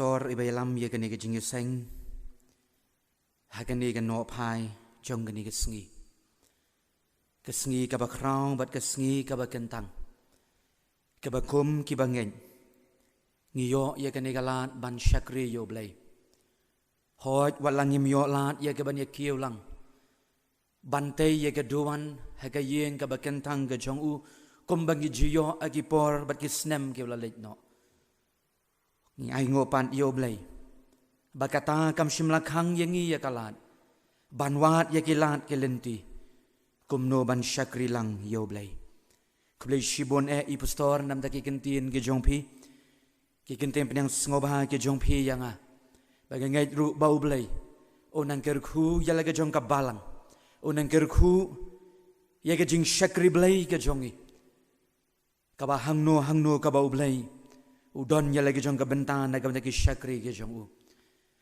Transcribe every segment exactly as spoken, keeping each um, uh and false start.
Tor iba ïalam ïa kane ka jingïaseng ha kane ka nohphai jong kane ka sngi, ka sngi kaba khraw bad ka sngi kaba kyntang, kaba kum kiba ngeit ngi ïoh ïa kane ka lad ban shakri ïa U Blei. Hooid, wat la ngim ïoh lad ïa kaban ïa kiew lang ban tei ïa ka duwan ha ka ïing kaba kyntang ka jong U, kumba ngi ju ïoh ha ki por bad ki snem kiba la leit noh. Ngi ainguh pat ïa U Blei ba kata kam shym la khang ïa ngi ïa ka lad ban wad ïa ki lad ki lynti kumno ban shakri lang ïa U Blei. Khublei shibun eh i pastor namar ki kyntien ki jong phi, ki kyntien pynïaid sngewbha ki jong phi ïa nga. Ba nga ngeit ruh ba U Blei un nang kyrkhu ïa la ka jong ka balang, un nang kyrkhu ïa ka jingshakri Blei ka jong ngi, kaba hangno hangno kaba U Blei u don ïa la ka jong ka bynta na ka bynta ki shakri ki jong U.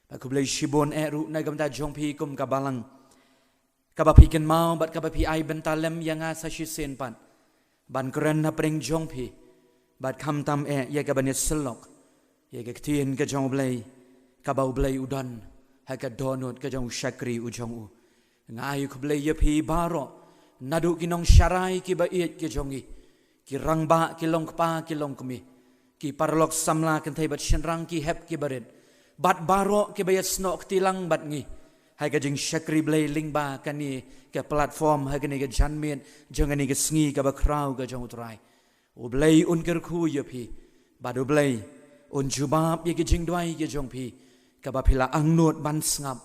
Ba khublei shibun eh ruh na ka bynta jong phi kum ka balang, kaba phi kynmaw bad kaba phi ai bynta lem ïa nga sa shisien pat ban kren hapdeng jong phi, bad khamtam eh ïa kaban ïa syllok ïa ka ktien ka jong U Blei, kaba U Blei u don ha ka dohnud ka jong u shakri u jong U. Nga ai khublei ïa phi baroh, naduh ki nongsharai kiba ïeit ki jong ngi, ki rangbah, ki longkpa, ki longkmie, ki paralok samla kynthei bad shynrang, ki hep ki barit, bad baroh kiba ïasnoh kti lang bad ngi ha ka jingshakri Blei lyngba kane ka platform ha kane ka janmiet jong kane ka sngi kaba khraw ka jong U Trai. U Blei un kyrkhu ïa phi, bad U Blei un jubab ïa ki jingduwai ki jong phi, kaba phi la angnud ban sngap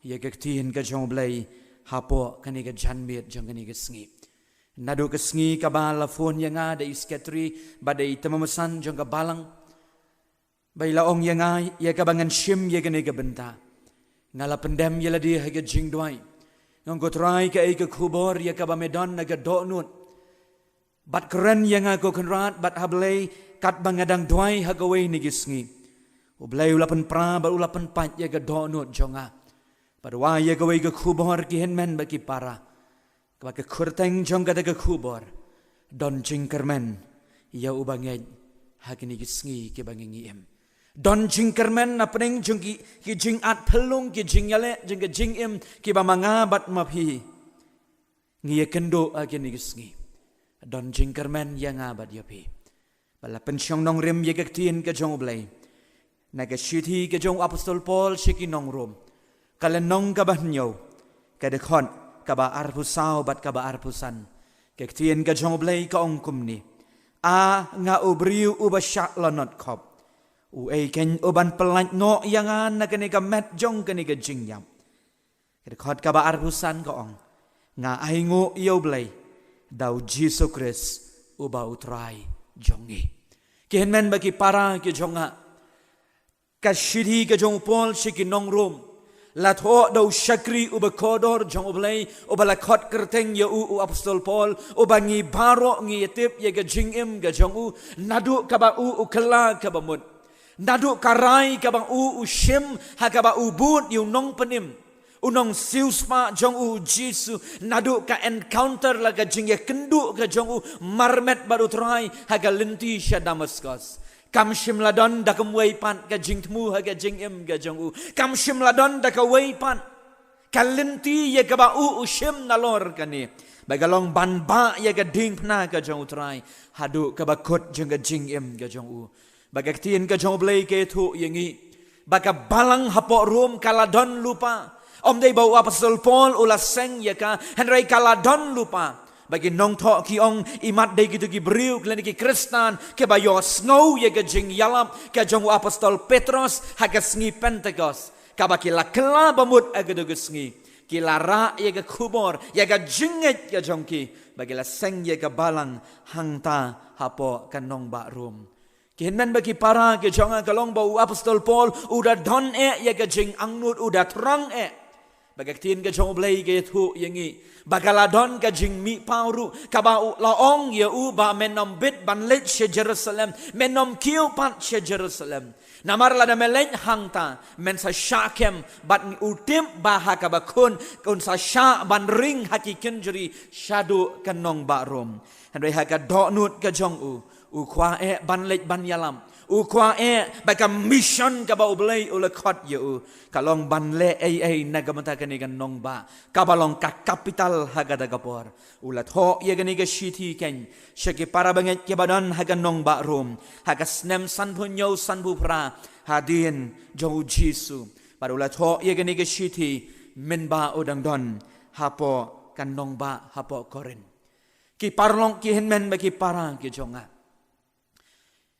ïa ka ktien ka jong U Blei hapoh kane ka janmiet jong kane ka sngi. Naduh ka sngi kaba la phone ïa nga da i sekretari bad da i tymmen basan jong ka balang, ba i la ong ïa nga ïa kaba ngan shim ïa kane ka bynta, nga la pyndem ïa lade ha ka jingduwai. Nga ong, ko Trai, kaei ka khubor ïa kaba me don na ka dohnud? Bad kren ïa nga, ko Kynrad, bad ha Blei, katba nga dang duwai ha kawei na ki sngi, U Blei u la pynpra bad u la pynpait ïa ka dohnud jong nga. Bad wai ïa kawei ka khubor, ki hynmen bad ki para, kaba ka kyrteng jong kata ka khubor: Don jingkyrmen ïa uba ngeit ha kine ki sngi kiba ngi ngi im. Don jingkyrmen hapdeng jong ki, ki jingat phyllung, ki jingïaleh jong ka jingim kiba ma nga bad ma phi ngi ïakynduh ha kine ki sngi. Don jingkyrmen ïa nga bad ïa phi. Ba la pynshong nongrim ïa ka ktien ka jong U Blei na ka shithi ka jong u Apostol Paul sha ki nong Rom, ka lynnong kaba hynñiew, ka dkhot kaba arphew saw bad kaba arphew san. Ka ktien ka jong U Blei ka ong kumne: A nga u briew uba shah lanot khop, uei kein uban pyllait noh ïa nga na kane ka met jong kane ka jingïap? Ka dkhot kaba arphew san ka ong: Nga ainguh ïa U Blei da U Jisu Khrist uba U Trai jong ngi. Ki hynmen bad ki para ki jong nga, ka shithi ka jong u Paul sha ki nong Rom la thoh da u shakri uba kordor jong U Blei, uba la khot kyrteng ïa u u Apostol Paul, uba ngi baroh ngi ïatip ïa ka jingim ka jong u, naduh kaba u u kylla kaba mut, naduh ka rai kaba u u shim ha kaba u bud ïa u nongpynim, u nongsiewspah jong u, u Jisu, naduh ka encounter la ka jingïakynduh ka jong u marmet bad U Trai ha ka lynti sha Damaskos. Kam shym la don da kumwei pat ka jingthmu ha ka jingim ka jong u. Kam shym la don da kawei pat ka lynti ïa kaba u u shim nalor kane, ba ka long ban bah ïa ka diengphna ka jong U Trai haduh kaba kut jong ka jingim ka jong u. Ba ka ktien ka jong U Blei ka ïathuh ïa ngi ba ka balang hapoh Rom ka la don lypa. Ym dei ba u Apostol Paul u la seng ïa ka, hynrei ka la don lypa. Ba ki nongthoh ki ong, imat dei kito ki briew, kine ki Khristan kiba ïohsngew ïa ka jingïalap ka jong u Apostol Petros ha ka sngi Pentekost, kaba ki la kylla ba mut ha kato ka sngi, ki la rah ïa ka khubor, ïa ka jingngeit ka jong ki, ba ki la seng ïa ka balang hangta hapoh ka nongbah Rom. Ki hynmen bad ki para ki jong nga, ka long ba u Apostol Paul u da don eh ïa ka jingangnud, u da thrang eh. Ba ka ktien ka jong U Blei ka ïathuh ïa ngi ba ka la don ka jingmihpaw ruh, kaba u la ong ïa u ba men ym bit ban leit sha Jerusalem, men ym kiew pat sha Jerusalem. Namar lada me leit hangta, men sa shah kem, bad u tip ba ha kaba khun un sa shah ban ring ha ki kynjri shaduh ka nongbah Rom. Hynrei ha ka dohnud ka jong u, U kwah eh ban leit ban ïalam. U kwah eh ba ka mission kaba U Blei u la khot ïa u, ka long ban leh ei ei na ka bynta kane ka nongbah kaba long ka capital ha kata ka por. U la thoh ïa kane ka shithi keiñ sha ki para bangeit kiba don ha ka nongbah Rom ha ka snem sanphew hynñiew sanphew phra hadien jong U Jisu. Bad u la thoh ïa kane ka shithi mynba u dang don hapoh ka nongbah hapoh Korinth. Ki paralok ki hynmen bad ki para ki jong nga,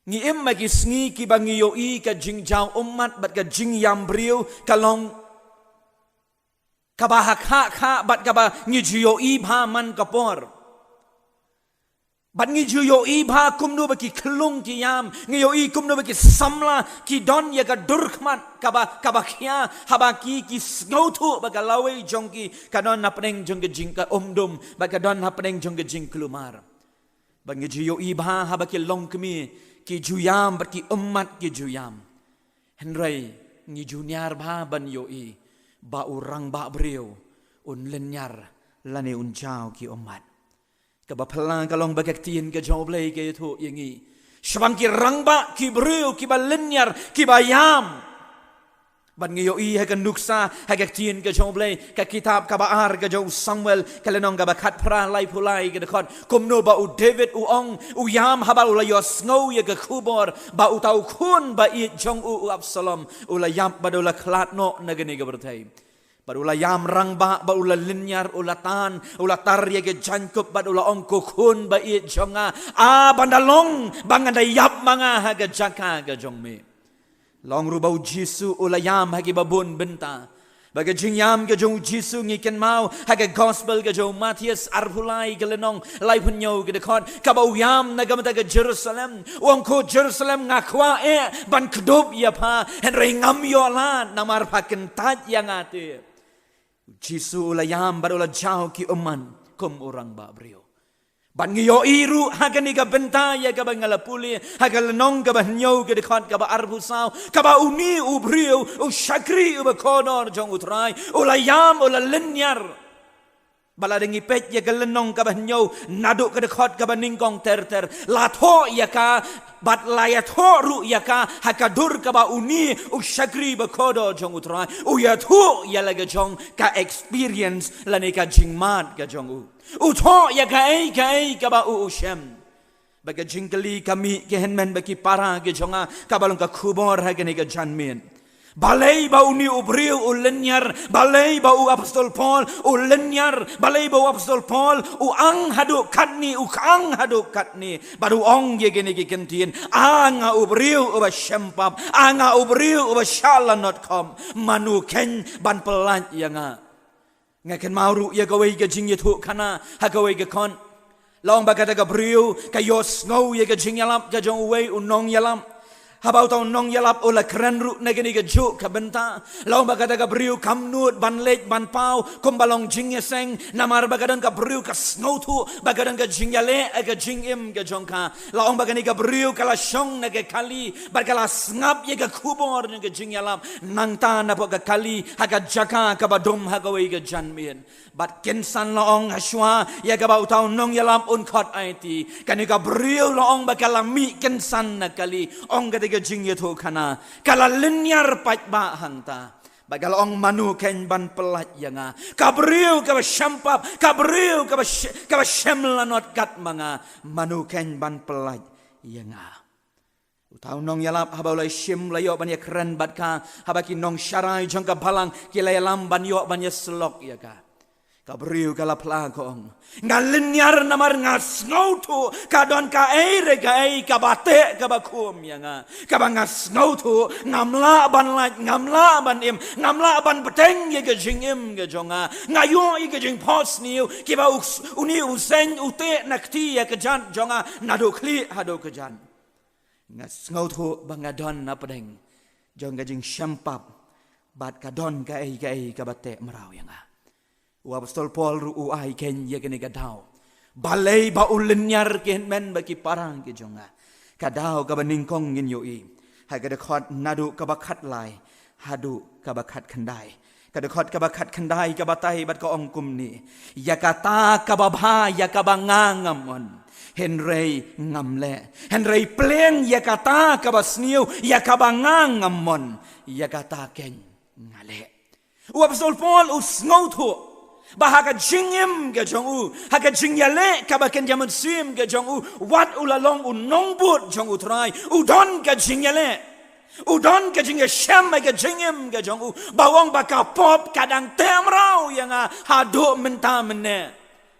ngi im ha ki sngi kiba ngi ïohi ka jingjaw ummat bad ka jingïam briew ka long kaba ha khah khah bad kaba ngi ju ïohi bha man ka por. Bad ngi ju ïohi bha kumno ba ki khyllung ki ïam, ngi ïohi kumno ba ki samla ki don ïa ka dur khmat kaba, kaba khia, haba ki, ki sngewthuh ba ka lawei jong ki ka don hapdeng jong ka jingka umdum bad ka don hapdeng jong ka jingkulmar. Bad ngi ju ïohi bha haba ki longkmie ki ju ïam bad ki ummat ki ju ïam. Hynrei ngi ju niar bha ban ïohi ba u rangbah briew un lynñiar lane un jaw ki ummat. Kaba phylla ka long ba ka ktien ka jong U Blei ka ïathuh ïa ngi shaphang ki rangbah ki briew kiba lynñiar kiba ïam. Bad ngi ïohi ha ka nuksa ha ka ktien ka jong U Blei, ka kitab kaba ar ka jong u Samuel, ka lynnong kaba khatphra, laiphew lai ka dkhot, kumno ba u David u ong, u ïam haba u la ïohsngew ïa ka khubor ba uta u khun ba ïeit jong u, u Absalom, u la ïap bad u la khlad noh na kane ka pyrthei. Bad u la ïam rangbah bad u la lynñiar, u la tan, u la tar ïa ka jaiñkup bad u la ong, ko khun ba ïeit jong nga, a ban da long ba ngan da ïap ma nga ha ka jaka ka jong me. Long ruh ba u Jisu u la ïam ha kiba bun bynta. Ba ka jingïam ka jong u Jisu ngi kynmaw ha ka gospel ka jong u Mathaios arphew lai ka lynnong, laiphew hynñiew ka dkhot, kaba u ïam na ka bynta ka Jerusalem. U ong, ko Jerusalem, nga kwah eh ban kdup ïa pha, hynrei ngam ïoh lad namar pha kyntait ïa nga te. U Jisu u la ïam bad u la jaw ki ummat kum u rangbah briew. Bad ngi ïohi ruh ha kane ka bynta ïa kaba nga la pule ha ka lynnong kaba hynñiew ka dkhot kaba arphew saw, kaba une u briew, u shakri uba kordor jong U Trai, u la ïam, u la lynñiar. Bad lada ngi peit ïa ka lynnong kaba hynñiew naduh ka dkhot kaba nyngkong ter ter, la thoh ïa ka, bad la ïathuh ruh ïa ka ha ka dur kaba une u shakri ba kordor jong U Trai u ïathuh ïa la ka jong ka experience lane ka jingmad ka jong u. U thoh ïa kaei kaei kaba u u shem. Ba ka jingkylli ka mih, ki hynmen bad ki para ki jong nga, kaba long ka khubor ha kane ka janmiet. Balei ba une u briew u lynñiar, balei ba u Apostol Paul u lynñiar, balei ba u Apostol Paul u ang haduh katne, u khang haduh katne, bad u ong ïa kine ki kyntien, a nga u briew uba shempap, a nga u briew uba shah lanot khop, mano khein ban pyllait ïa nga. Nga kynmaw ruh ïa kawei ka jingïathuhkhana ha kawei ka khon. La ong ba kata ka briew ka ïohsngew ïa ka jingïalap ka jong uwei u nongïalap. Haba uta u nongïalap u la kren ruh na kane ka juh ka bynta, la ong ba kata ka briew kam nud ban leit ban paw kumba long jingïaseng, namar ba ka don ka briew ka sngewthuh ba ka don ka jingïaleh ha ka jingim ka jong ka. La ong ba kane ka briew ka la shong na ka kali bad ka la sngap ïa ka khubor jong ka jingïalap nangta napoh ka kali ha ka jaka kaba dum ha kawei ka janmiet. Bad kynsan, la ong, hashwa ïa kaba uta u nongïalap un khot aiti, kane ka briew, la ong, ba ka la mih kynsan na kali. Ong kata ka jingïathuhkhana, ka la lynñiar paidbah hangta. Bad ka la ong, mano khein ban pyllait ïa nga? Ka briew kaba shempap, ka briew kaba sh-, kaba shem lanot kat ma nga, mano khein ban pyllait ïa nga? Uta u nongïalap haba u la shim, la ïoh ban ïakren bad ka, haba ki nongsharai jong ka balang ki la ïalam ban ïoh ban ïasyllok ïa ka, ka briew ka la phla, ka ong, nga lynñiar namar nga sngewthuh ka don kaei re kaei kaba teh kaba khum ïa nga, kaba nga sngewthuh ngam lah ban lait, ngam lah ban im, ngam lah ban bteng ïa ka jingim ka jong nga. Nga ïoh ïa ka jingphohsniew kiba u s-, une u seng u teh na kti ïa ka jait jong nga naduh khlieh haduh ka jait. Nga sngewthuh ba nga don hapdeng jong ka jingshempap bad ka don kaei kaei kaba teh mraw ïa nga. U Apostol Paul ruh u ai khein ïa kane ka daw. Balei ba u lynñiar, ki hynmen bad ki para ki jong nga? Ka daw kaba nyngkong ngin ïohi ha ka dkhot naduh kaba khatlai haduh kaba khatkhyndai. Ka dkhot kaba khatkhyndai ka batai bad ka ong kumne: Ïa kata kaba bha ïa kaba nga ngam mon, hynrei ngam leh. Hynrei pleng ïa kata kaba sniew ïa kaba nga ngam mon, ïa kata keiñ nga leh. U Apostol Paul u sngewthuh ba ha ka jingim ka jong u, ha ka jingïaleh kaba kynja mynsiem ka jong u, wat u la long u nongbud jong U Trai, u don ka jingïaleh, u don ka jingïashem ha ka jingim ka jong u, ba u ong ba ka pop ka dang teh mraw ïa nga haduh mynta mynne.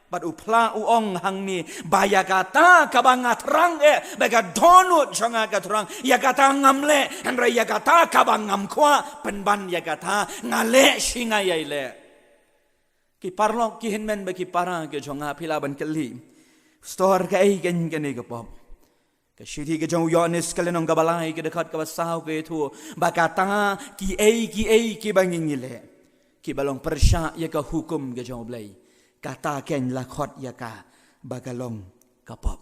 Bad u phla u ong hangne ba ïa kata kaba nga thrang eh, ba ka dohnud jong nga ka thrang, ïa kata ngam leh, hynrei ïa kata kaba ngam kwah pynban ïa kata nga leh shi nga ïai leh. Ki paralok, ki hynmen bad ki para ki jong nga, phi lah ban kylli, stor kaei keiñ kane ka pop? Ka shithi ka jong u Ïoannis ka lynnong kaba lai ka dkhot kaba saw ka ïathuh ba kata kiei kiei kiba ngi ngi leh kiba long pyrshah ïa ka hukum ka jong U Blei, kata keiñ la khot ïa ka ba ka long ka pop.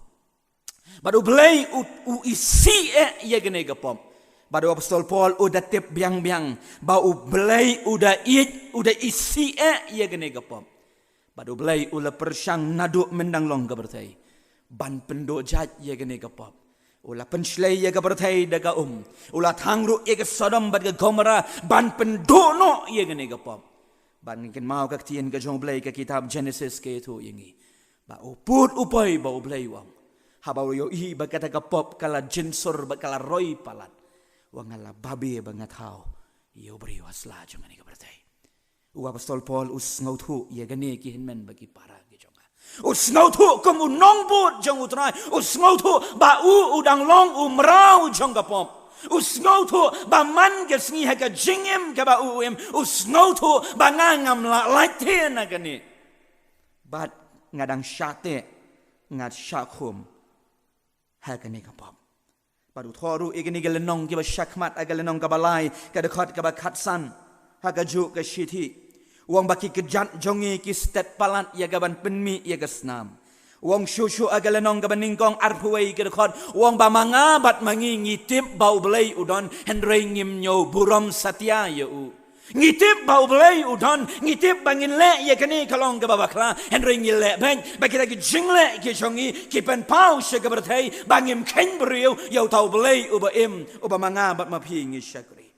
Bad U Blei u, u isih eh ïa kane ka pop. Bad u Apostol Paul u da tip biang biang ba U Blei u da ïeit, u da isih eh ïa kane ka pop. Bad U Blei u la pyrshang naduh myndang long ka pyrthei ban pynduh jait ïa kane ka pop. U la pynshlei ïa ka pyrthei da ka um. U la thang ruh ïa ka Sodom bad ka Gomorrah ban pynduh noh ïa kane ka pop. Bad ngi kynmaw ka ktien ka jong U Blei, ka kitab Genesis ka ïathuh ïa ngi ba u pud u poi ba U Blei u ong, haba u ïohi ba kata ka pop ka la jynsur bad ka la roi palat, u ong, nga la babe ba nga thaw ïa u briew ha sla jong kane ka pyrthei. U Apostol Paul u sngewthuh ïa kane, ki hynmen bad ki para ki jong nga. U sngewthuh kum u nongbud jong U Trai, u sngewthuh ba u u dang long u mraw jong ka pop. U sngewthuh ba man ka sngi ha ka jingim kaba u u im, u sngewthuh ba nga ngam lah lait te na kane. Bad nga dang shah teh, nga shah khum ha kane ka pop. Bad u thoh ruh ïa kine ki lynnong kiba shakhmat, ha ka lynnong kaba lai ka dkhot kaba khatsan ha kajuh ka shithi, u ong ba ki kjat jong ngi ki stet palat ïa kaban pynmih ïa ka snam. U ong shuh shuh ha ka lynnong kaba nyngkong arphew wei ka dkhot, u ong ba ma nga bad ma ngi ngi tip ba U Blei u don, hynrei ngim ñiew burom satia ïa u. Ngi tip ba U Blei u don, ngi tip ba ngin leh ïa kane ka long kaba bakla, hynrei ngi leh beit, ba kita ki jingleh ki jong ngi ki pynpaw sha ka pyrthei ba ngim kheiñ briew ïa uta U Blei uba im, uba ma nga bad ma phi ngi shakri.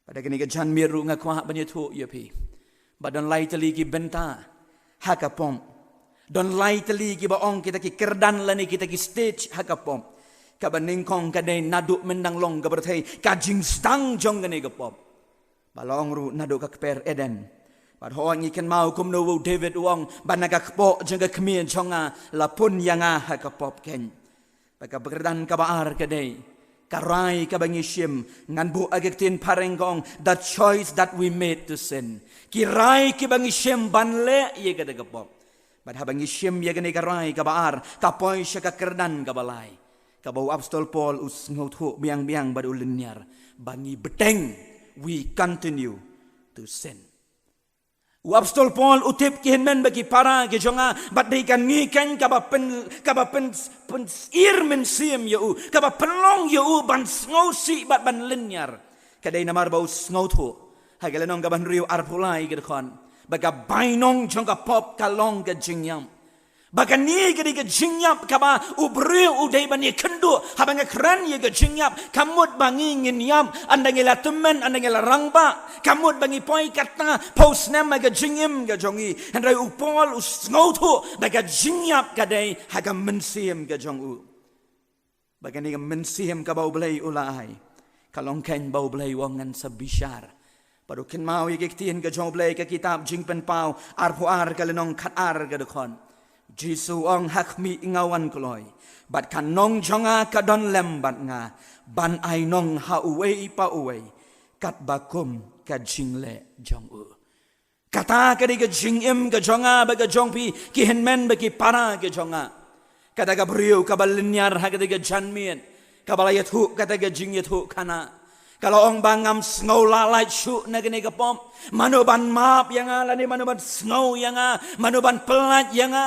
Bad ha kane ka janmiet ruh nga kwah ban ïathuh ïa phi ba don lai tylli ki bynta ha ka pop. Don lai tylli kiba ong kita ki kyrdan lane kita ki stage ha ka pop. Kaba nyngkong ka dei naduh myndang long ka pyrthei, ka jingsdang jong kane ka pop. Ba la ong ruh naduh ka kper Eden. Bad hooid ngi kynmaw kumno u David u ong ba na ka kpoh jong ka kmie jong nga la pun ïa nga ha ka pop keiñ. Bad ka kyrdan kaba ar ka dei ka rai kaba ngi shim, ngan buh ha ka ktien phareng ka ong, the choice that we made to sin. Ki rai kiba ngi shim ban leh ïa kata ka pop. Bad haba ngi shim ïa kane ka rai kaba ar, ka poi sha ka kyrdan kaba lai, kaba u Apostol Paul u sngewthuh biang biang bad u lynñiar ba ngi bteng, we continue to sin. U Apostol Paul u tip, ki hynmen bad ki para ki jong nga, ba dei ka ngi keiñ kaba pyn, kaba pyn, pynsyier mynsiem ïa u, kaba pynlong ïa u ban sngewsih bad ban lynñiar. Ka dei namar ba u sngewthuh ha ka lynnong kaba hynriew arphew lai ka dkhot ba ka bainong jong ka pop ka long ka jingïap. Ba kane ka dei ka jingïap kaba u briew u dei ban ïakynduh. Haba nga kren ïa ka jingïap, kam mut ba ngi ngin ïap ynda ngi la tymmen, ynda ngi la rangbah. Kam mut ba ngi poi katta phew snem ha ka jingim ka jong ngi. Hynrei u Paul u sngewthuh ba ka jingïap ka dei ha ka mynsiem ka jong u. Ba kane ka mynsiem kaba U Blei u la ai, ka long keiñ ba U Blei u ong ngan sa bishar. Bad u kynmaw ïa ki ktien ka jong U Blei, ka kitab Jingpynpaw arphew ar ka lynnong khatar ka dkhot. Jisu u ong, ha khmih nga wan kloi, bad ka nong jong nga ka don lem bad nga, ban ai nong ha uwei pa uwei katba kum ka jingleh jong u. Kata ka dei ka jingim ka jong nga bad ka jong phi, ki hynmen bad ki para ki jong nga. Kata ka briew kaba lynñiar ha kata ka janmiet, kaba la ïathuh kata ka jingïathuhkhana, ka la ong ba ngam sngew lah lait shuh na kane ka pop. Mano ban map ïa nga lane mano ban sngew ïa nga, mano ban pyllait ïa nga?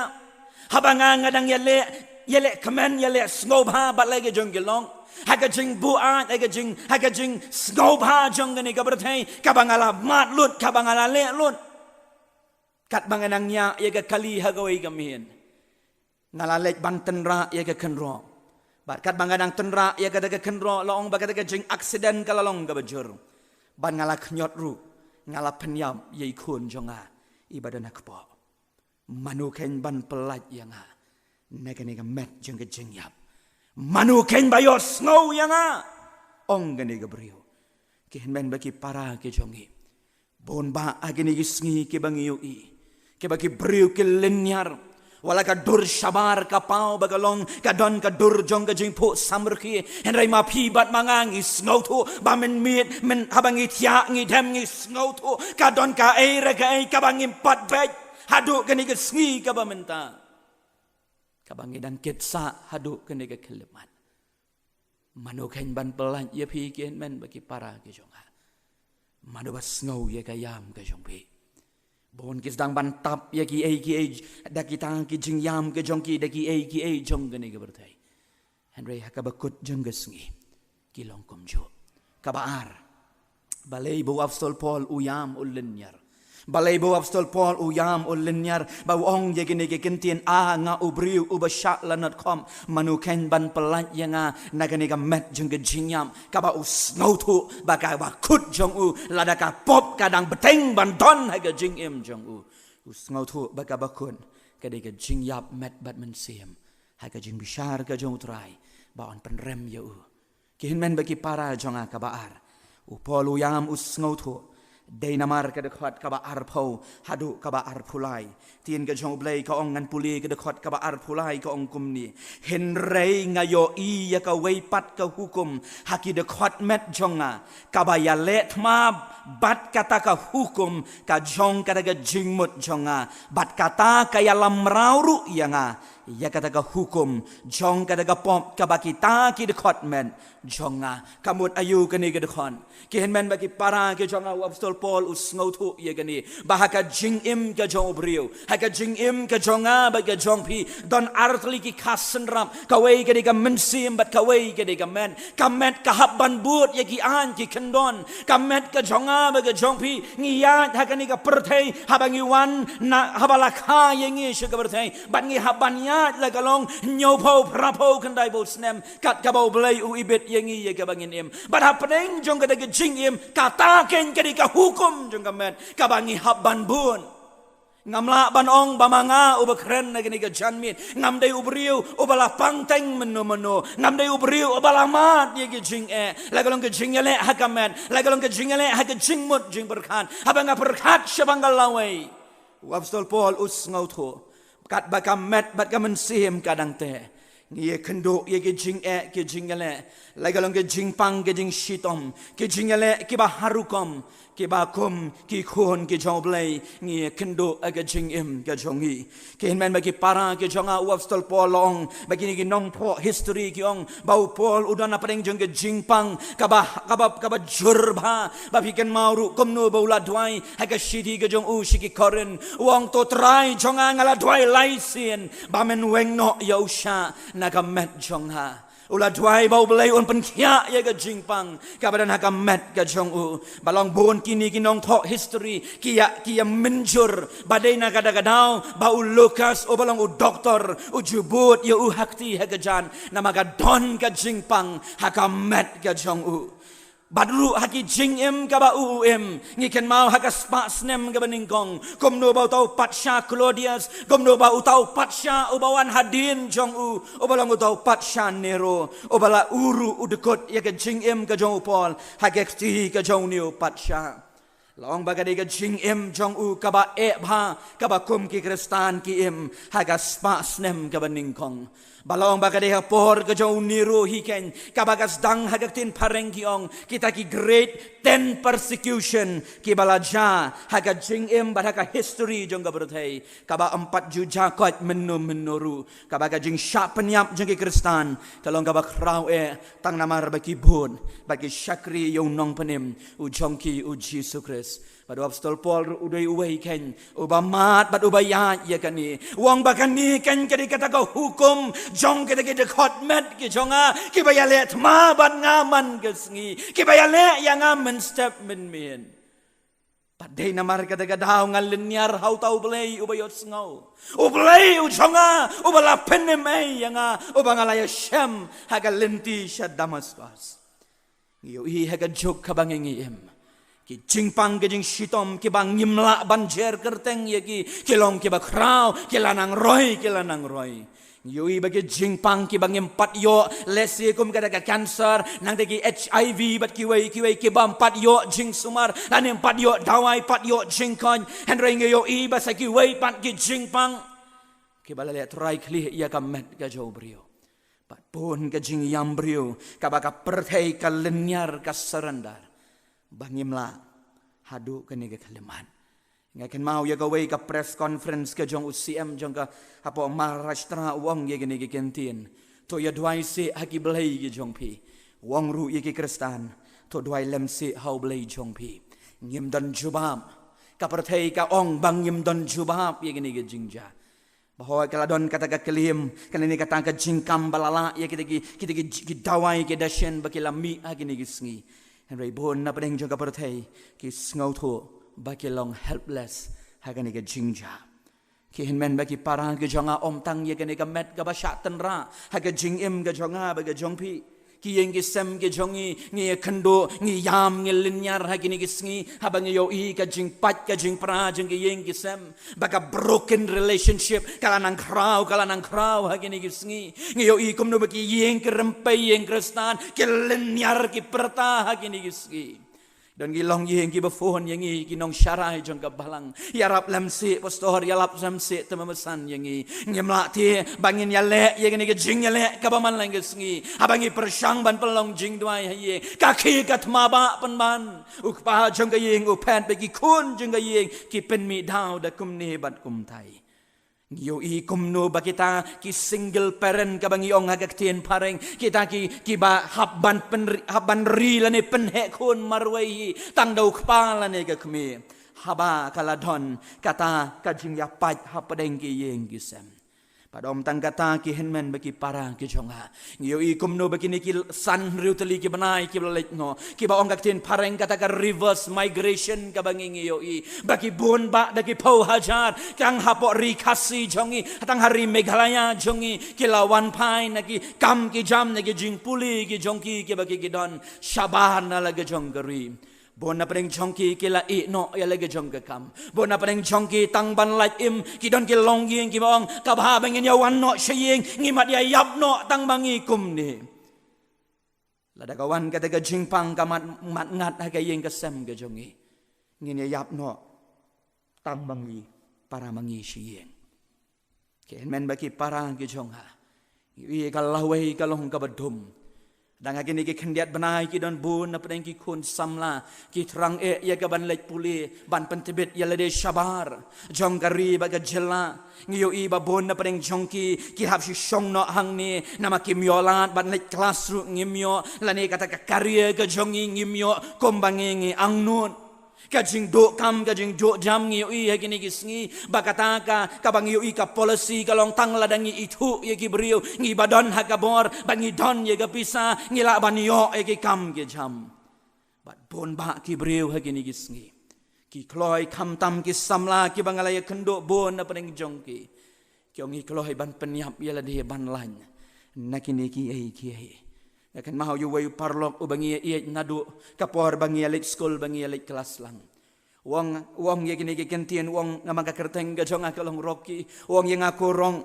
Haba nga nga dang ïaleh, ïaleh kmen, ïaleh sngewbha bad la ki jong ki lok. Ha ka jingbuaid, ha ka jing, ha ka jingsngewbha jong kane ka pyrthei, kaba nga la mad lut, kaba nga la leh lut. Katba nga nang ïa, ïa ka kali ha kawei ka miet. Nga la leit ban tynrah ïa ka kynroh. Bad katba nga nang tynrah ïa kata ka kynroh, la ong ba kata ka jing accident ka la long kaba jur. Bad nga la khñiot ruh, nga la pynïap ïa i khun jong nga, iba don ha kpoh. Mano khein ban pyllait ïa nga na kane ka met jong ka jingïap? Mano khein ba ïohsngew ïa nga? Ong kane ka briew. Ki hynmen bad ki para ki jong ngi, bun bah ha kine ki sngi kiba ngi ïohi, kiba ki briew ki lynñiar. Wat la ka dur shabar ka paw ba ka long, ka don ka dur jong ka jingphuh samrkhie, hynrei ma phi bad ma nga ngi sngewthuh ba mynmiet, myn, haba ngi thiah ngi dem ngi sngewthuh ka don kaei re kaei kaba ngim pat beit haduh kane ka sngi kaba mynta, kaba ngi dang kit sah haduh kane ka khyllipmat. Mano khein ban pyllait ïa phi, ki hynmen bad ki para ki jong nga? Mano ba sngew ïa ka ïam ka jong phi? Bun ki sdang ban tap ïa kiei kiei, da kita ki jingïam ki jong ki, da kiei kiei jong kane ka pyrthei. Hynrei ha kaba kut jong ka sngi, ki long kumjuh. Kaba ar, balei ba u apostol Paul u ïam u lynñiar? Balei ba u apostol Paul u ïam u lynñiar, ba u ong ïa kine ki kyntien, A nga u briew uba shah lanot khop, mano khein ban pyllait ïa nga na kane ka met jong ka jingïap? Kaba u sngewthuh ba kaba kut jong u, lada ka pop ka dang bteng ban don ha ka jingim jong u, u sngewthuh ba kaba kut ka dei ka jingïap met bad mynsiem ha ka jingbishar ka jong u Trai ba un pynrem ïa u. Ki hynmen bad ki para jong nga, kaba ar, u Paul u ïam u sngewthuh, dei namar ka dkhot kaba arphew haduh kaba arphew lai. Ktien ka jong U Blei ka ong, ngan pule ka dkhot kaba arphew lai, ka ong kumne: Hynrei nga ïohi ïa kawei pat ka hukum ha ki dkhot met jong nga, kaba ïaleh thma bad kata ka hukum ka jong kata ka jingmut jong nga, bad kata ka ïalam mraw ruh ïa nga ïa kata ka hukum jong kata ka pop kaba kita ki dkhot met jong nga. Ka mut aïu kane ka dkhot? Ki hynmen bad ki para ki jong nga, u apostol Paul u sngewthuh ïa kane, ba ha ka jingim ka jong u briew, ha ka jingim ka jong nga bad ka jong phi, don artylli ki khasynrap, kawei ka dei ka mynsiem bad kawei ka dei ka met. Ka met ka hap ban bud ïa ki aiñ ki kyndon. Ka met ka jong nga bad ka jong phi, ngi ïaid ha kane ka pyrthei, haba ngi wan na, haba la kha ïa ngi sha ka pyrthei, bad ngi hap ban ïaid la ka long hynñiewphew, phraphew, khyndaiphew snem, kat kaba U Blei u ibit ïa ngi ïa kaba ngin im. Bad hapdeng jong kata ka jingim, kata khein ka dei ka hukum jong ka met kaba ngi hap ban bud. Ngam lah ban ong ba ma nga uba kren na kane ka janmiet, ngam dei u briew uba la pang teng mynno mynno, ngam dei u briew uba la mad ïa ka jingeh, la ka long ka jingïaleh ha ka met, la ka long ka jingïaleh ha ka jingmut jingpyrkhat. Haba nga pyrkhat shaphang ka lawei, u apostol Paul u sngewthuh, katba ka met bad ka mynsiem ka dang teh, ngi ïakynduh ïa ki jingeh ki jingïaleh, la ka long ki jingpang ki jingshitom, ki jingïaleh kiba har rukom, kiba kum ki khun ki jong U Blei, ngi ïakynduh ha ka jingim ka jong ngi. Ki hynmen bad ki para ki jong nga, u apostol Paul u ong ba kine ki nongthoh history ki ong ba u Paul u don hapdeng jong ka jingpang kaba, kaba, kaba jur bha. Ba phi kynmaw ruh kumno ba u la duwai ha ka shithi ka jong u sha ki Korinth, u ong, To Trai jong nga, nga la duwai lai sien ba men weng noh ïa u shah na ka met jong nga. U la duwai ba U Blei un pynkhiah ïa ka jingpang kaba don ha ka met ka jong u. Ba long bun kine ki nongthoh history ki ïa, ki ïa mynjur ba dei na kata ka daw ba u Lukas uba long u doktor u ju bud ïa u ha kti ha ka jan, namar ka don ka jingpang ha ka met ka jong u. Bad ruh ha ki jingim kaba u, u im, ngi kynmaw ha ka spah snem kaba nyngkong, kumno ba uta u patsha Claudius, kumno ba uta u patsha uba wan hadien jong u, uba long uta u patsha Nero, uba la u ruh u dkut ïa ka jingim ka jong u Paul ha ka kti ka jong une u patsha. La ong ba ka dei ka jingim jong u kaba eh bha, kaba kum ki Khristan ki im ha ka spah snem kaba nyngkong. Ba la ong ba ka dei ha por ka jong u Nero hi keiñ kaba ka sdang ha ka ktien phareng ki ong kita ki great ten persecution kiba la jia ha ka jingim bad ha ka history jong ka pyrthei, kaba ym pat ju jia koit mynno mynno ruh, kaba ka jingshah pynïap jong ki Khristan ka long kaba khraw eh tang namar ba ki bud bad ki shakri ïa u Nongpynim u jong ki, u Jisu Khrist. Bad u Apostol Paul ruh u dei uwei kein uba mad bad uba ïaid ïa kane. U ong ba kane kein ka dei kata ka hukum jong kita ki dkhot met ki jong nga, kiba ïaleh thma bad nga man ka sngi, kiba ïaleh ïa nga mynstep mynmiet. Bad dei namar kata ka daw nga lynñiar ha uta U Blei uba ïohsngew, U Blei u jong nga uba la pynim ei ïa nga, uba nga la ïashem ha ka lynti sha Damaskos. Ngi ïohi ha ka juk kaba ngi ngi im, ki jingpang ki jingshitom kiba ngim lah ban jer kyrteng ïa ki, ki long kiba khraw, ki la nang roi, ki la nang roi. Ngi ïohi ba ki jingpang kiba ngim pat ïoh, lehse kum kata ka cancer, nangta ki H I V bad kiwei kiwei kiba ym pat ïoh jingsumar, lane ym pat ïoh dawai, pat ïoh jingkoit. Hynrei ngi ïohi ba sa kiwei pat ki jingpang kiba la leh trai khlieh ïa ka met ka jong u briew. Bad bun ka jingïam briew kaba ka pyrthei ka lynñiar, ka surrender, ba ngim lah haduh kane ka khyllipmat. Nga kynmaw ïa kawei ka press conference ka jong u C M jong ka hapoh Maharashtra, u ong ïa kine ki kyntien: To ïa duwai seh ha ki blei ki jong phi. U ong ruh ïa ki Khristan: To duwai lem seh ha U Blei jong phi. Ngim don jubab. Ka pyrthei ka ong ba ngim don jubab ïa kine ki jingjia. Ba hooid ka la don kata ka claim, kane ne kata ka jingkam ba la lah ïa kita ki, kita ki, ki dawai ki dashen ba ki la mih ha kine ki sngi. Hynrei bun na pdeng jong ka pyrthei ki sngewthuh ba ki long helpless ha kane ka jingjia. Ki hynmen bad ki para ki jong nga, ym tang ïa kane ka met kaba shah tynrah ha ka jingim ka jong nga bad ka jong phi. Ki ïing ki sem ki jong ngi, ngi ïakynduh, ngi ïam, ngi lynñiar ha kine ki sngi, haba ngi ïohi ka jingpait ka jingpra jong ki ïing ki sem, ba ka broken relationship ka la nang khraw, ka la nang khraw ha kine ki sngi. Ngi ïohi kumno ba ki ïing ki rympei, ïing Khristan, ki lynñiar, ki pyrta ha kine ki sngi. Don ki longïing kiba phone ïa ngi, ki nongsharai jong ka balang: Ïarap lem seh pastor, ïarap lem seh, te ma masan ïa ngi. Ngim lah te ba ngin ïaleh ïa kane ka jingïaleh kaba man la ka sngi. Haba ngi pyrshang ban pynlong jingduwai ha ïing, ka khie ka thma ba pynban. U kpa jong ka ïing u phet bad ki khun jong ka ïing, ki pynmih daw da kumne bad kumtai. Ngi ïohi kumno ba kita ki single parent, kaba ngi ong ha ka ktien phareng, kita ki, kiba hap ban pynri, hap ban ri lane pynheh khun marwei hi tang da u kpa lane ka kmie. Haba ka la don kata ka jingïapait hapdeng ki ïing ki sem. Bad ym tang kata, ki hynmen bad ki para ki jong nga, ngi ïohi kumno ba kine ki san hynriew tylli ki bnai kiba la leit noh, kiba ong ka ktien phareng kata ka reverse migration kaba ngi ngi ïohi, ba ki bun bah da ki phew hajar, tang hapoh ri Khasi jong ngi, tang ha ri Meghalaya jong ngi, ki la wan phai na ki kam ki jam, na ki jingpule ki jong ki kiba ki ki don shabar na la ka jong ka ri. Bun na pdeng jong ki ki la ïeh noh ïa la ka jong ka kam. Bun na pdeng jong ki tang ban lait im, ki don ki longïing kiba ong, kaba haba ngin ïa wan noh sha ïing, ngi mat ïa ïap noh tang ba ngi kumne. Lada ka wan kata ka jingpang ka mat, mat ngat ha ka ïing ka sem ka jong ngi, ngin ïa ïap noh tang ba ngi para ma ngi sha ïing. Ki hynmen bad ki para ki jong nga, ngi ïohi ka lawei ka long kaba dum. Dang ha kine ki khyndiat bnai ki don bun na pdeng ki khun samla ki thrang eh ïa ka ban leit pule, ban pyntbit ïa lade shabar jong ka ri bad ka jylla. Ngi ïohi ba bun na pdeng jong ki, ki hap shu shong noh hangne, namar kim ïoh lad ban leit klas ruh ngim ïoh, lane kata ka career ka jong ngi ngim ïoh kumba ngi ngi angnud. Ka jingduh kam, ka jingduh jam ngi ïohi ha kine ki sngi, ba kata ka, kaba ngi ïohi ka policy ka long tang lada ngi ithuh ïa ki briew, ngi ba don ha ka bor, ba ngi don ïa ka pisa, ngi lah ban ïoh ïa ki kam ki jam. Bad bun bah ki briew ha kine ki sngi, ki kloi khamtam ki samla kiba nga la ïakynduh bun na pdeng jong ki, ki ong ngi kloi ban pynïap ïa lade ban lait na kine kiei kiei. Nga kynmaw ïa uwei u paralok uba ngi ïa ïeit naduh ka por ba ngi ïa leit skul, ba ngi ïa leit klas lang. U ong, u ong ïa kine ki kyntien, u ong, namar ka kyrteng ka jong nga ka long Rocky. U ong ïa nga, ko Rong,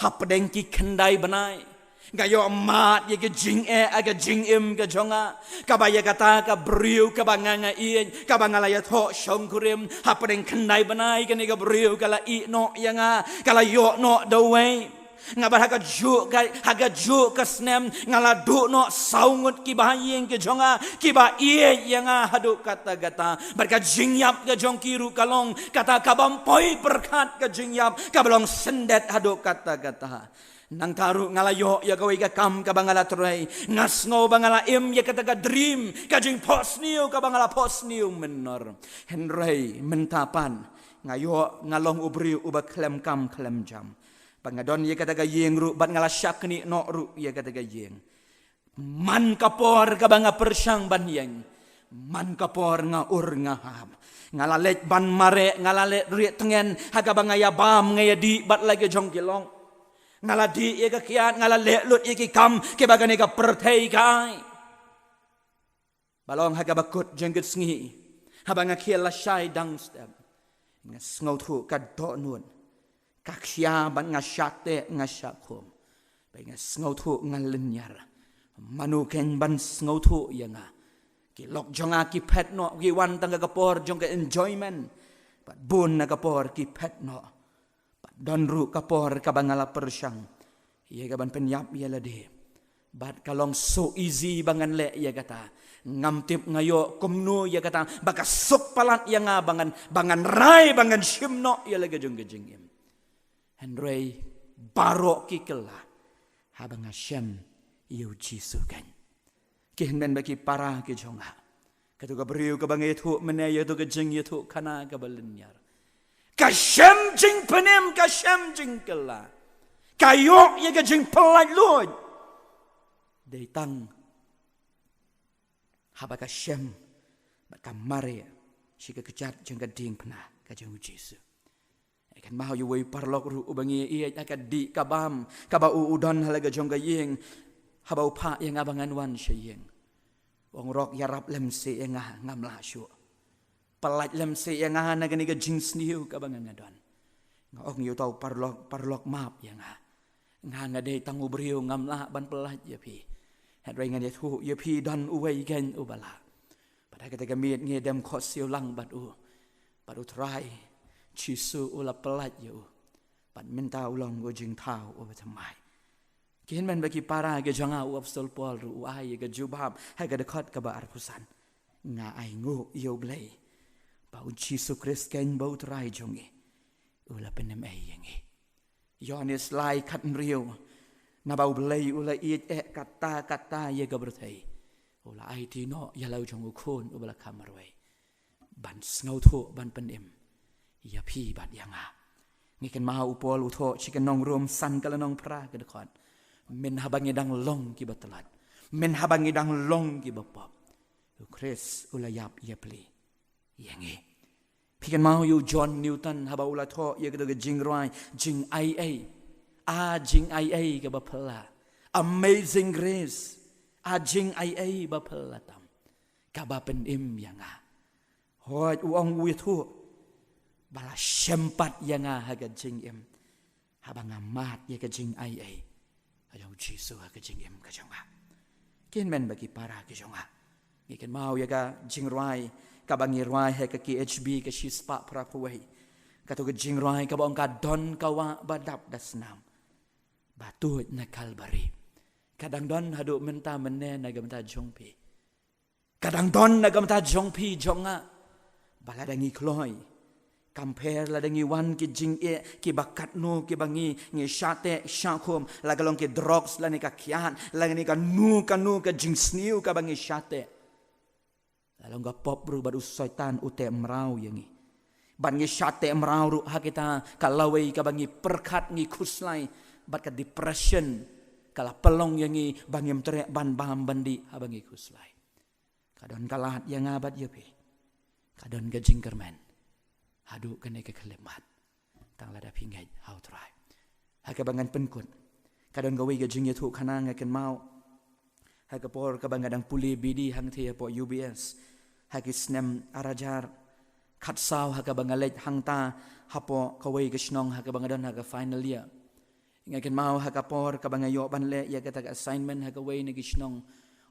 hapdeng ki khyndai bnai nga ïoh mad ïa ka jingeh ha ka jingim ka jong nga, kaba ïa kata ka briew kaba nga nga ïeit, kaba nga la ïathoh shongkurim, hapdeng khyndai bnai kane ka briew ka la ïeh noh ïa nga, ka la ïoh noh da uwei. Nga bad ha kajuh ka, ha kajuh ka snem nga la duh noh saw ngut ki bahaïing ki jong nga, kiba ïeit ïa nga haduh katta katta. Bad ka jingïap ka jong ki ruh ka long kata kaba ym poi pyrkhat, ka jingïap kaba long syndet haduh katta katta. Nangta ruh nga la ïoh ïa kawei ka kam kaba nga la trei. Nga sngew ba nga la im ïa kata ka dream, ka jingphohsniew kaba nga la phohsniew mynnor. Hynrei mynta pat nga ïoh nga long u briew uba khlem kam khlem jam. Ba nga don ïa kata ka ïing ruh bad nga la shaknieh noh ruh ïa kata ka ïing. Man ka por kaba nga pyrshang ban ïeng, man ka por nga ur nga hap. Nga la leit ban mareh, nga la leit rieh tngen ha kaba nga ïa bam, nga ïa dih bad la ki jong ki lok. Nga la dih ïa ka kiad, nga la leh lut ïa ki kam kiba kane ka pyrthei ka ai. Ba long ha kaba kut jong ka sngi, haba nga khie lashai dang step, nga sngewthuh ka dohnud, ka khia bad nga shah teh nga shah khum. Ba nga sngewthuh nga lynñiar. Mano kein ban sngewthuh ïa nga? Ki lok jong nga ki phet noh, ki wan tang ka por jong ka enjoyment. Bad bun na ka por ki phet noh. Bad don ruh ka por kaba nga la pyrshang ïa ka ban pynïap ïa lade. Bad ka long so easy ba ngan leh ïa kata. Ngam tip nga ïoh kumno ïa kata ba ka suk palat ïa nga ba ngan, ba ngan rai, ba ngan shim noh ïa la ka jong ka jingim. Hynrei baroh ki kylla haba nga shem ïa u Jisu kein. Ki hynmen bad ki para ki jong nga, kato ka briew kaba nga ïathuh mynne ïa kato ka jingïathuhkhana kaba lynñiar, ka shem jingpynim, ka shem jingkylla, ka ïoh ïa ka jingpyllait luid. Dei tang haba ka shem bad ka mareh sha ka kjat jong ka diengphna ka jong u Jisu. Nga kynmaw ïa uwei u paralok ruh uba ngi ïeit ha ka dih ka bam kaba u u don ha la ka jong ka ïing. Haba u phah ïa nga ba ngan wan sha ïing, u ong, Rok, ïarap lem seh ïa nga, ngam lah shuh. Pyllait lem seh ïa nga na kane ka jingsniew kaba nga nga don. Nga ong ïa uta u paralok, Paralok, map ïa nga. Nga nga dei tang u briew, ngam lah ban pyllait ïa phi. Hynrei ngan ïathuh ïa phi, don uwei kein uba lah. Bad ha kata ka miet ngi dem khohsiew lang bad u. Bad u Trai Jisu u la pyllait ïa u. Bad mynta u long u jingthaw uba thymmai. Ki hynmen bad ki para ki jong nga, u Apostol Paul ruh u ai ïa ka jubab ha ka dkhot kaba arphew san. Nga ainguh ïa U Blei ba U Jisu Khrist kein ba U Trai jong ngi u la pynim ei ïa ngi. Ïoannis lai khathynriew, naba U Blei u la ïeit eh katta katta ïa ka pyrthei, u la aiti noh ïa la u jong u Khun uba la kha marwei ban sngewthuh, ban pynim ïa phi bad ïa nga. Ngi kynmaw u Paul u thoh sha ki nong Rom san ka lynnong phra ka dkhot, myn haba ngi dang long kiba tlot, myn haba ngi dang long kiba pop, U Khrist u la ïap ïapli ïa ngi. Phi kynmaw ïa u John Newton haba u la thoh ïa kato ka jingrwai, Jingaiei, a jingaiei kaba phylla, Amazing Grace, a jingaiei ba phylla tam, kaba pynim ïa nga. Hooid, u ong u ïathuh ba la shem pat ïa nga ha ka jingim haba nga mad ïa ka jingaiei ka jong U Jisu ha ka jingim ka jong nga. Ki hynmen bad ki para ki jong nga, ngi kynmaw ïa ka jingrwai kaba ngi rwai ha ka K H B ka shispah phra phew wei. Kato ka jingrwai kaba ong, ka don ka wah ba dap da snam ba tuid na Kalbari. Ka dang don haduh mynta mynne na ka bynta jong phi. Ka dang don na ka bynta jong phi jong nga. Ba lada ngi kloi, compare lada ngi wan ki jingeh kiba katno kiba ngi, ngi shah teh shah khum, la ka long ki drugs lane ka kiad lane kano kano ka jingsniew kaba ngi shah teh. La long ka pop ruh bad u Soitan u teh mraw ïa ngi. Bad ngi shah teh mraw ruh ha kita ka lawei kaba ngi pyrkhat, ngi khuslai bad ka depression ka la pynlong ïa ngi ba ngim treh ban bam ban dih haba ngi khuslai. Ka don ka lad ïa nga bad ïa phi. Ka don ka jingkyrmen haduh kane ka khyllipmat, tang lada phi ngeit ha U Trai. Ha kaba ngan pynkut, ka don kawei ka jingïathuhkhana nga kynmaw ha ka por kaba nga dang pule B D hangthie hapoh U B S ha ki snem ar hajar khatsaw, ha kaba nga leit hangta hapoh kawei ka shnong ha kaba nga don ha ka final year. Nga kynmaw ha ka por kaba nga ïoh ban leh ïa kata ka assignment ha kawei na ki shnong,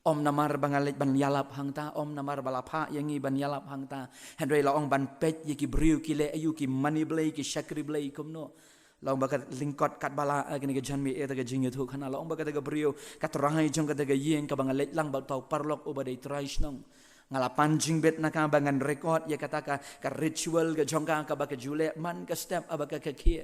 ym namar ba nga leit ban ïalap hangta, ym namar ba la phah ïa ngi ban ïalap hangta, hynrei la ong ban peit ïa ki briew ki leh aïu, ki mane Blei, ki shakri Blei kumno. La ong ba ka lyngkot katba la, eh, kane ka janmiet, eh, kata ka jingïathuhkhana, la ong ba kata ka briew, ka trai jong kata ka ïing kaba nga leit lang bad uta u paralok uba dei trai shnong, nga la pan jingbit na ka ba ngan record ïa kata ka, ka ritual ka jong ka kaba ka ju leh man ka step haba ka, ka khie.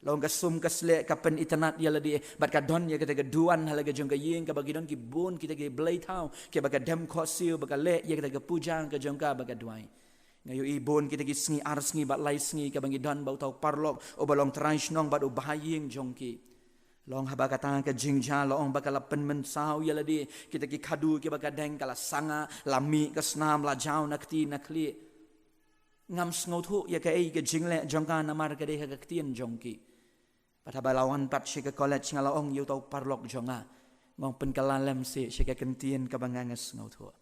Long ka sum ka sleh ka pynitynnad ïa lade, bad ka don ïa kata ka duwan ha la ka jong ka ïing kaba ki don ki bun kita ki blei thaw kiba ka dem khohsiew ba ka leh ïa kata ka puja ka jong ka ba ka duwai. Nga ïohi bun kita ki sngi ar sngi bad lai sngi kaba ngi don bad uta u paralok uba long trai shnong bad u bahaïing jong ki. Long haba kata ka jingjia la ong ba ka la pynmynsaw ïa lade, kita ki khadu kiba ka deng ka la sanga, la mih ka snam, la jaw na kti na khlieh. Ngam sngewthuh ïa kaei ka jingleh jong ka namar ka dei ha ka ktien jong ki. Bad haba la wan pat sha ka college nga la ong ïa uta u paralok jong nga, nga ong pynkylla lem seh sha ka ktien kaba nga nga sngewthuh.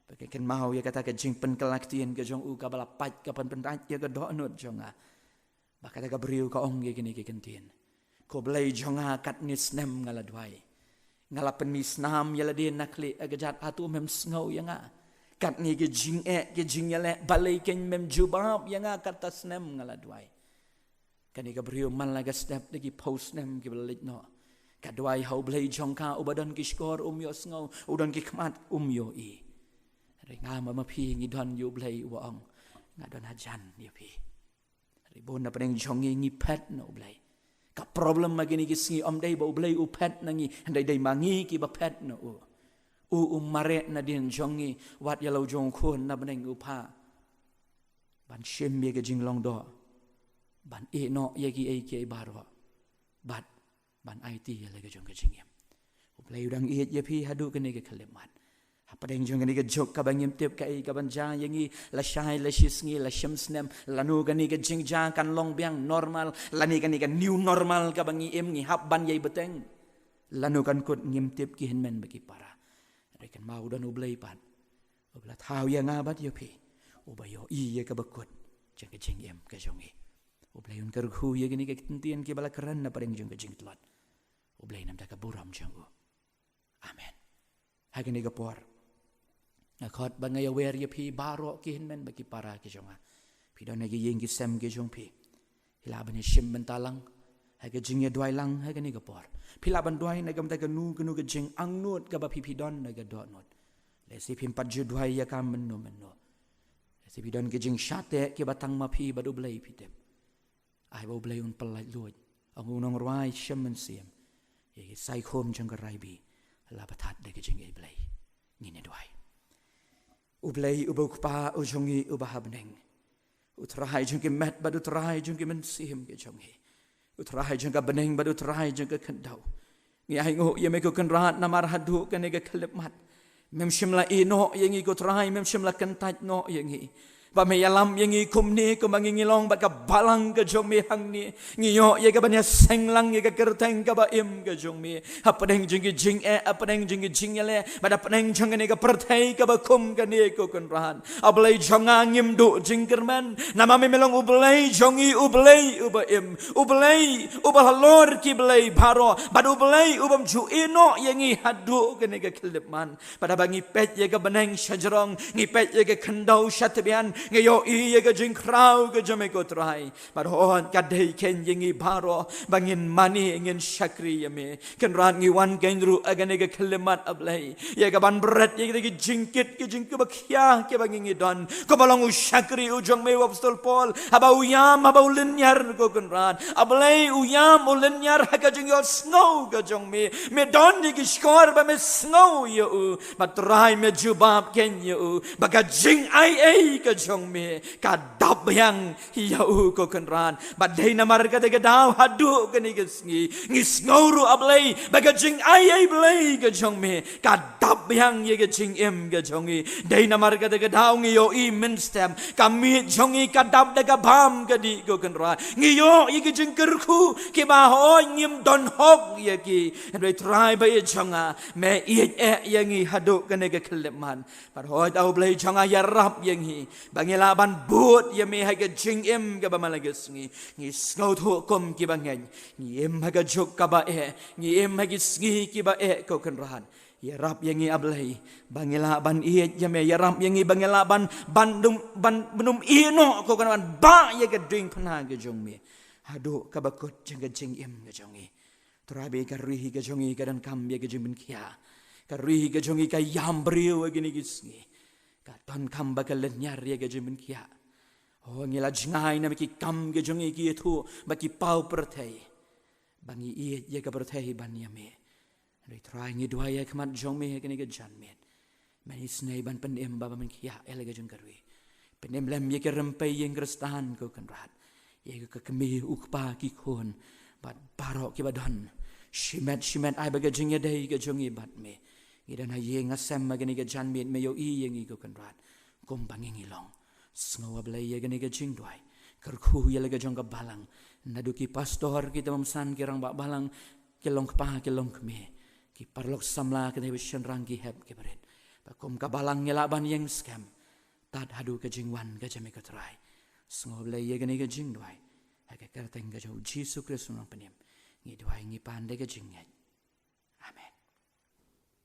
Ba ka kynmaw ïa kata ka jingpynkylla ktien ka jong u kaba la pait ka pynpyntait ïa ka dohnud jong nga. Ba kata ka briew ka ong ïa kine ki ktien. Ko Blei jong nga, katne snem nga la duwai. Nga la pynmih snam ïa lade na khlieh, ha ka jaka hato mem sngew ïa nga? Katne ki jingeh ki jingïaleh balei kein mem jubab ïa nga, kata snem nga la duwai. Kane ka briew man la ka step da ki phew snem kiba la leit noh, ka duwai ha U Blei jong ka uba don ki shkor um ïohsngew, u don ki khmat um ïohi. Hynrei nga ma ma phi ngi don ïa U Blei uba ong, nga don hajan ïa phi. Hynrei bun na pdeng jong ngi ngi phet na U Blei. Ka problem ma kine ki sngi ym dei ba U Blei u phet na ngi, hynrei dei ma ngi kiba phet na u. U u mareh nadien jong ngi, wat ïa la u jong u khun na bneng u phah ban shim ïa ka jinglong doh, ban ïeh noh ïa kiei kiei baroh, bad ban aiti ïa la ka jong ka jingim. U Blei u dang ïeit ïa phi haduh kane ka khyllipmat. Hapdeng jong kane ka juk kaba ngim tip kaei kaban jia ïa ngi, lashai lashisngi, lashim snem, lano kane ka jingjia kan long biang normal, lane kane ka new normal kaba ngi im ngi hap ban ïai bteng, lano kan kut, ngim tip, ki hynmen bad ki para. Hynrei kynmaw u don U Blei pat uba la thaw ïa nga bad ïa phi, uba ïohi ïa kaba kut jong ka jingim ka jong ngi. U Blei un kyrkhu ïa kine ki ktien kiba la kren na pdeng jong ka jingtlot. U Blei namar ka burom jong u. Amen. Ha kane ka por nga khot ba nga ïawer ïa phi baroh ki hynmen bad ki para ki jong nga. Phi don ha ki ïing ki sem ki jong phi. Phi lah ban ïashim bynta lang ha ka jingïaduwai lang ha kane ka por. Phi lah ban duwai na ka bynta kano kano ka jingangnud kaba phi phi don na ka dohnud. Lehse phim pat ju duwai ïa ka mynno mynno. Lehse phi don ki jingshah teh kiba tang ma phi bad U Blei phi tip. Ai ba U Blei un pyllait luid. Ong u nongrwai, shem mynsiem ïa ki saikhum jong ka raibi, la pynthat da ka jingïeit Blei. Ngin ïaduwai. U Blei uba u Kpa u jong ngi uba ha bneng, U Trai jong ki met bad U Trai jong ki mynsiem ki jong ngi, U Trai jong ka bneng bad U Trai jong ka khyndew, ngi ainguh ïa me ko Kynrad namar haduh kane ka khyllipmat mem shym la ïeh noh ïa ngi ko Trai, mem shym la kyntait noh ïa ngi. Ba me ïalam ïa ngi kumne kumba ngi ngi long bad ka balang ka jong me hangne. Ngi ïoh ïa ka ban ïaseng lang ïa ka kyrteng kaba im ka jong me hapdeng jong ki jingeh, hapdeng jong ki jingïaleh, bad hapdeng jong kane ka pyrthei kaba kum kane ko Kynrad. A Blei jong nga, ngim duh jingkyrmen namar me me long U Blei jong ngi, U Blei uba im, U Blei uba halor ki blei baroh, bad U Blei ubym ju ïeh noh ïa ngi haduh kane ka khyllipmat. Bad haba ngi peit ïa ka bneng shajrong, ngi peit ïa ka khyndew shatbian, ngi ïohi ïa ka jingkhraw ka jong me ko Trai. Bad hooid ka dei kein ïa ngi baroh ba ngin mane ngin shakri ïa me. Kynrad, ngi wan kein ruh ha kane ka khyllipmat, A Blei, ïa ka ban bret ïa kita ki jingkit ki jingkitkhia kiba ngi ngi don. Kumba long u shakri u jong me u Apostol Paul, haba u ïam, haba u lynñiar ko Kynrad. A Blei, u ïam u lynñiar ha ka jingïohsngew ka jong me. Me don ïa ki shkor ba me sngew ïa u. Bad Trai, me jubab kein ïa u ba ka jingaiei ka jong me ka dap biang ïa u ko Kynrad. Bad dei namar kata ka daw haduh kane ka sngi ngi sngew ruh, A Blei, ba ka jingaiei Blei ka jong me ka dap biang ïa ka jingim ka jong ngi. Dei namar kata ka daw ngi ïohi mynstep ka miej jong ngi ka dap da ka bam ka dih ko Kynrad. Ngi ïoh ïa ki jingkyrkhu kiba hooid ngim don hok ïa ki. Hynrei Trai ba ïeit jong nga, me ïeit eh ïa ngi haduh kane ka khyllipmat. Bad hooid A Blei jong nga, ïarap ïa ngi ba ngi lah ban bud ïa me ha ka jingim kaba man la ka sngi. Ngi sngewthuh kum kiba ngeit, ngi im ha ka juk kaba eh, ngi im ha ki sngi kiba eh ko Kynrad. Ïarap ïa ngi A Blei ba ngi lah ban ïeit ïa me. Ïarap ïa ngi ba ngi lah ban, ban dum, ban, ban ym ïeh noh ko Kynrad, ban bah ïa ka diengphna ka jong me haduh kaba kut jong ka jingim ka jong ngi. Trai, ba ka ri ka jong ngi ka donkam ïa ka jingpynkhia. Ka ri ka jong ngi ka ïam briew ha kine ki sngi. Ka donkam ba ka lynñiar ïa ka jingpynkhia. O ngi la jngai na me ki kam ki jong ngi ki ïathuh bad ki paw pyrthei, ba ngi ïeit ïa ka pyrthei ban ïa me. Hynrei Trai, ngi duwai ha khmat jong me ha kane ka janmiet, men isynei ban pynim ba ban khiah ïa la ka jong ka ri. Pynim lem ïa ki rympei ïing Khristan, ko Kynrad, ïa ka kmie u kpa ki khun bad baroh kiba don. Shimet shimet ai ba ka jingïadei ka jong ngi bad me, ngi don ha ïing ha sem ha kane ka janmiet, me ïohi ïa ngi, ko Kynrad, kumba ngi ngi long. Sngewbha Blei ïa kane ka jingduwai. Kyrkhu ïa la ka jong ka balang, naduh ki pastor, ki tymmen basan, ki rangbah balang, ki longkpa ki longkmie, ki paralok samla, ki nongshynrang, ki hep ki barit, ba kum ka balang ngi lah ban ïeng skhem tad haduh ka jingwan ka jong me, ko Trai. Sngewbha Blei ïa kane ka jingduwai. Ha ka kyrteng ka jong U Jisu Khrist U Nongpynim ngi duwai, ngi pan da ka jingngeit.